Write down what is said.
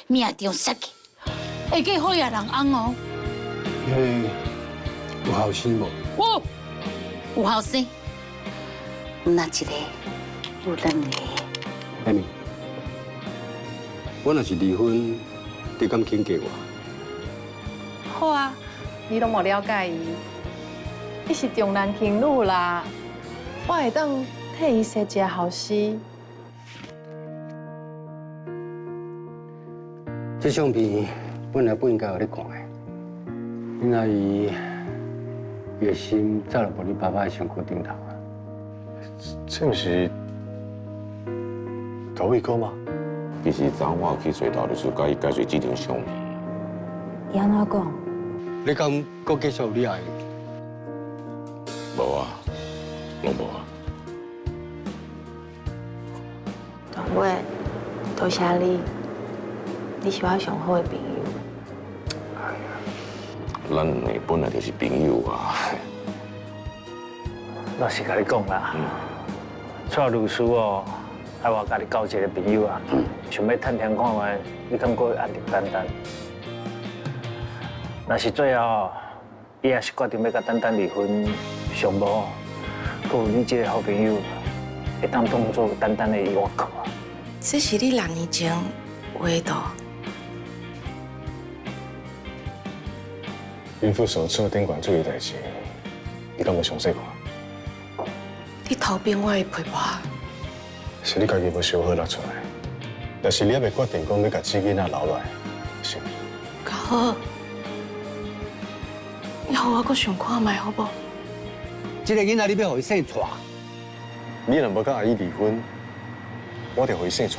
命中殺去，會記好野人翁哦。嘿，有後生無？有，有後生，毋若一個，有兩個。艾米，我若是離婚，你敢肯嫁我？好啊，你攏無了解伊，伊是重男輕女啦。我會當替伊生一个後生。這相片本來不應該予你看的，恁阿姨伊的心早就無佇爸爸的身軀頂頭啊。這毋是大偉哥嗎？其實昨昏我有去找陶律師，共伊解釋這張相片。伊按怎講？你敢閣繼續你愛伊？無啊，攏無啊。大偉，多謝你，你是我上好的朋友。哎呀，咱兩个本來就是朋友啊。老實共你講啦，蔡律師哦，愛我家己交一个朋友啊，想欲探聽看覓，你敢閣會按著丹丹？若是最後，伊也是決定欲共丹丹離婚，上無，閣有你這个好朋友，會當當做丹丹的依靠啊。這是你6年前畫的圖。孕婦手冊頂懸出的代誌，你敢無詳細看？你偷爿我的批簿。是你家己無想好拿出來，但是你猶未決定講欲共這囡仔留落來，是？較好，你予我閣想看覓好無？這个囡仔你欲予伊姓蔡？你若無佮阿姨離婚，我就予伊姓蔡。